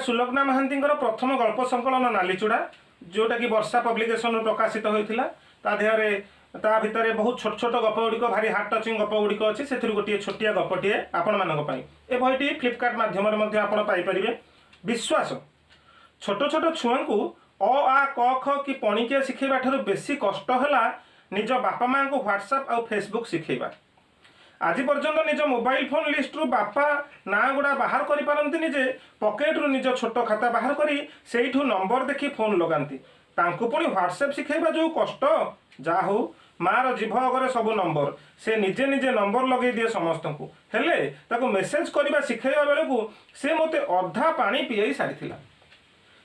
ସୁଲଗ୍ନା ମହାନ୍ତିଙ୍କର ପ୍ରଥମ ଗଳ୍ପ ସଂକଳନ ନାଲିଚୂଡ଼ା, ଯେଉଁଟାକି ବର୍ଷା ପବ୍ଲିକେସନରୁ ପ୍ରକାଶିତ ହୋଇଥିଲା। ତା ଦେହରେ, ତା ଭିତରେ ବହୁତ ଛୋଟ ଛୋଟ ଗପ ଗୁଡ଼ିକ, ଭାରି ହାର୍ଟ ଟଚିଂ ଗପ ଗୁଡ଼ିକ ଅଛି। ସେଥିରୁ ଗୋଟିଏ ଛୋଟିଆ ଗପଟିଏ ଆପଣମାନଙ୍କ ପାଇଁ। ଏ ବହିଟି ଫ୍ଲିପକାର୍ଟ ମାଧ୍ୟମରେ ମଧ୍ୟ ଆପଣ ପାଇପାରିବେ। ବିଶ୍ୱାସ। ଛୋଟ ଛୋଟ ଛୁଆଙ୍କୁ ଅ ଆ କ ଖ କି ପଣିକିଆ ଶିଖେଇବା ଠାରୁ ବେଶୀ କଷ୍ଟ ହେଲା ନିଜ ବାପା ମାଆଙ୍କୁ ହ୍ୱାଟ୍ସଆପ୍ ଆଉ ଫେସବୁକ୍ ଶିଖେଇବା। ଆଜି ପର୍ଯ୍ୟନ୍ତ ନିଜ ମୋବାଇଲ ଫୋନ୍ ଲିଷ୍ଟରୁ ବାପା ନାଁ ଗୁଡ଼ା ବାହାର କରିପାରନ୍ତିନି ଯେ ପକେଟରୁ ନିଜ ଛୋଟ ଖାତା ବାହାର କରି ସେଇଠୁ ନମ୍ବର ଦେଖି ଫୋନ୍ ଲଗାନ୍ତି। ତାଙ୍କୁ ପୁଣି ହ୍ୱାଟ୍ସଆପ୍ ଶିଖେଇବା ଯେଉଁ କଷ୍ଟ! ଯାହା ହଉ, ମାଆର ଜିଭ ଅଗରେ ସବୁ ନମ୍ବର, ସେ ନିଜେ ନିଜେ ନମ୍ବର ଲଗେଇ ଦିଏ ସମସ୍ତଙ୍କୁ। ହେଲେ ତାକୁ ମେସେଜ କରିବା ଶିଖେଇବା ବେଳକୁ ସେ ମୋତେ ଅଧା ପାଣି ପିଆଇ ସାରିଥିଲା।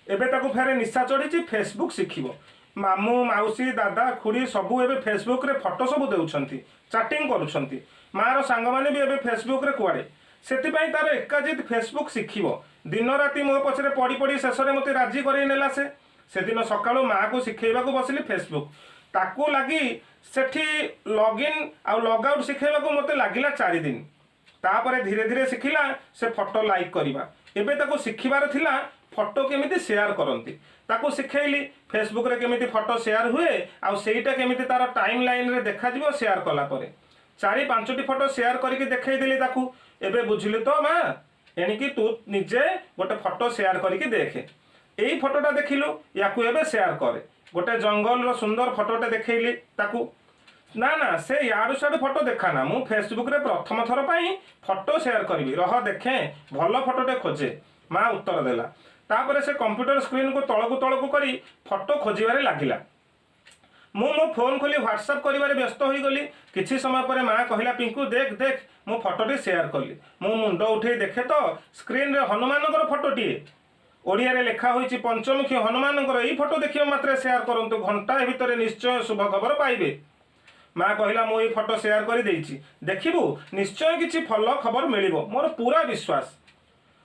ଏବେ ତାକୁ ଫେରେ ନିଶା ଚଢ଼ିଛି, ଫେସବୁକ୍ ଶିଖିବ। ମାମୁଁ, ମାଉସୀ, ଦାଦା, ଖୁଡ଼ି ସବୁ ଏବେ ଫେସବୁକ୍ରେ ଫଟୋ ସବୁ ଦେଉଛନ୍ତି, ଚାଟିଂ କରୁଛନ୍ତି। ମାଆର ସାଙ୍ଗମାନେ ବି ଏବେ ଫେସବୁକ୍ରେ କୁଆଡ଼େ। ସେଥିପାଇଁ ତାର ଏକା ଜିଦ୍, ଫେସବୁକ୍ ଶିଖିବ। ଦିନ ରାତି ମୋ ପଛରେ ପଡ଼ି ପଡ଼ି ଶେଷରେ ମୋତେ ରାଜି କରେଇ ନେଲା ସେ। ସେଦିନ ସକାଳୁ ମାଆକୁ ଶିଖେଇବାକୁ ବସିଲି ଫେସବୁକ୍। ତାକୁ ଲାଗି ସେଠି ଲଗ୍ଇନ୍ ଆଉ ଲଗ୍ ଆଉଟ୍ ଶିଖେଇବାକୁ ମୋତେ ଲାଗିଲା 4 ଦିନ। ତାପରେ ଧୀରେ ଧୀରେ ଶିଖିଲା ସେ ଫଟୋ ଲାଇକ୍ କରିବା। ଏବେ ତାକୁ ଶିଖିବାର ଥିଲା ଫଟୋ କେମିତି ସେୟାର କରନ୍ତି। ତାକୁ ଶିଖେଇଲି ଫେସବୁକ୍ରେ କେମିତି ଫଟୋ ସେୟାର ହୁଏ ଆଉ ସେଇଟା କେମିତି ତାର ଟାଇମ୍ ଲାଇନ୍ରେ ଦେଖାଯିବ ସେୟାର କଲା ପରେ। ଚାରି ପାଞ୍ଚଟି ଫଟୋ ସେୟାର କରିକି ଦେଖେଇଦେଲି ତାକୁ। ଏବେ ବୁଝିଲୁ ତ ମା, ଏଣିକି ତୁ ନିଜେ ଗୋଟେ ଫଟୋ ସେୟାର କରିକି ଦେଖେ। ଏଇ ଫଟୋଟା ଦେଖିଲୁ, ୟାକୁ ଏବେ ସେୟାର କରେ। ଗୋଟେ ଜଙ୍ଗଲର ସୁନ୍ଦର ଫଟୋଟେ ଦେଖେଇଲି ତାକୁ। ନା ନା, ସେ ୟାଡ଼ୁ ସିଆଡ଼ୁ ଫଟୋ ଦେଖାନା, ମୁଁ ଫେସବୁକ୍ରେ ପ୍ରଥମ ଥର ପାଇଁ ଫଟୋ ସେୟାର କରିବି। ରହ ଦେଖେ, ଭଲ ଫଟୋଟେ ଖୋଜେ, ମା ଉତ୍ତର ଦେଲା। ତାପରେ ସେ କମ୍ପ୍ୟୁଟର ସ୍କ୍ରିନ୍କୁ ତଳକୁ ତଳକୁ କରି ଫଟୋ ଖୋଜିବାରେ ଲାଗିଲା। ମୁଁ ମୋ ଫୋନ୍ ଖୋଲି ହ୍ୱାଟ୍ସଆପ୍ କରିବାରେ ବ୍ୟସ୍ତ ହୋଇଗଲି। କିଛି ସମୟ ପରେ ମା କହିଲା, ପିଙ୍କୁ, ଦେଖ ଦେଖ, ମୁଁ ଫଟୋଟି ସେୟାର କଲି। ମୁଁ ମୁଣ୍ଡ ଉଠେଇ ଦେଖେ ତ ସ୍କ୍ରିନ୍ରେ ହନୁମାନଙ୍କର ଫଟୋଟିଏ। ଓଡ଼ିଆରେ ଲେଖା ହୋଇଛି, ପଞ୍ଚମୁଖୀ ହନୁମାନଙ୍କର ଏଇ ଫଟୋ ଦେଖିବା ମାତ୍ରେ ସେୟାର କରନ୍ତୁ, ଘଣ୍ଟାଏ ଭିତରେ ନିଶ୍ଚୟ ଶୁଭ ଖବର ପାଇବେ। ମା କହିଲା, ମୁଁ ଏଇ ଫଟୋ ସେୟାର କରିଦେଇଛି, ଦେଖିବୁ ନିଶ୍ଚୟ କିଛି ଭଲ ଖବର ମିଳିବ, ମୋର ପୁରା ବିଶ୍ୱାସ।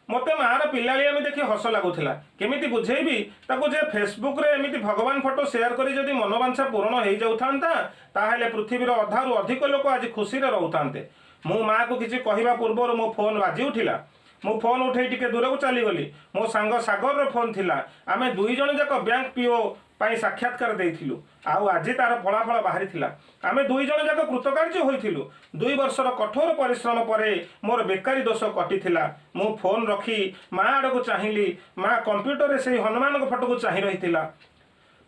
ମୋତେ ମାଆର ପିଲାଳିଆମି ଦେଖି ହସ ଲାଗୁଥିଲା। କେମିତି ବୁଝେଇବି ତାକୁ ଯେ ଫେସବୁକ୍ରେ ଏମିତି ଭଗବାନ ଫଟୋ ସେୟାର କରି ଯଦି ମନୋବାଞ୍ଛା ପୂରଣ ହେଇଯାଉଥାନ୍ତା, ତାହେଲେ ପୃଥିବୀର ଅଧାରୁ ଅଧିକ ଲୋକ ଆଜି ଖୁସିରେ ରହୁଥାନ୍ତେ। ମୁଁ ମାଆକୁ କିଛି କହିବା ପୂର୍ବରୁ ମୋ ଫୋନ୍ ବାଜି ଉଠିଲା। ମୁଁ ଫୋନ୍ ଉଠେଇ ଟିକେ ଦୂରକୁ ଚାଲିଗଲି। ମୋ ସାଙ୍ଗ ସାଗରର ଫୋନ୍ ଥିଲା। ଆମେ ଦୁଇ ଜଣ ଯାକ ବ୍ୟାଙ୍କ ପିଓ ପାଇଁ ସାକ୍ଷାତକାର ଦେଇଥିଲୁ ଆଉ ଆଜି ତାର ଫଳାଫଳ ବାହାରିଥିଲା। ଆମେ ଦୁଇ ଜଣ ଯାକ କୃତକାର୍ଯ୍ୟ ହୋଇଥିଲୁ। 2 ବର୍ଷର କଠୋର ପରିଶ୍ରମ ପରେ ମୋର ବେକାରୀ ଦୋଷ କଟିଥିଲା। ମୁଁ ଫୋନ୍ ରଖି ମା ଆଡ଼କୁ ଚାହିଁଲି। ମା କମ୍ପ୍ୟୁଟରରେ ସେଇ ହନୁମାନଙ୍କ ଫଟୋକୁ ଚାହିଁ ରହିଥିଲା।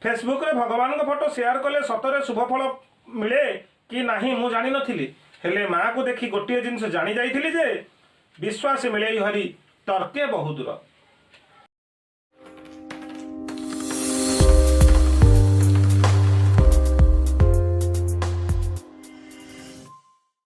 ଫେସବୁକ୍ରେ ଭଗବାନଙ୍କ ଫଟୋ ସେୟାର କଲେ ସତରେ ଶୁଭ ଫଳ ମିଳେ କି ନାହିଁ ମୁଁ ଜାଣିନଥିଲି। ହେଲେ ମାଆକୁ ଦେଖି ଗୋଟିଏ ଜିନିଷ ଜାଣି ଯାଇଥିଲି ଯେ ବିଶ୍ୱାସ ମିଳେଇ ହରି, ତର୍କେ ବହୁଦୂର।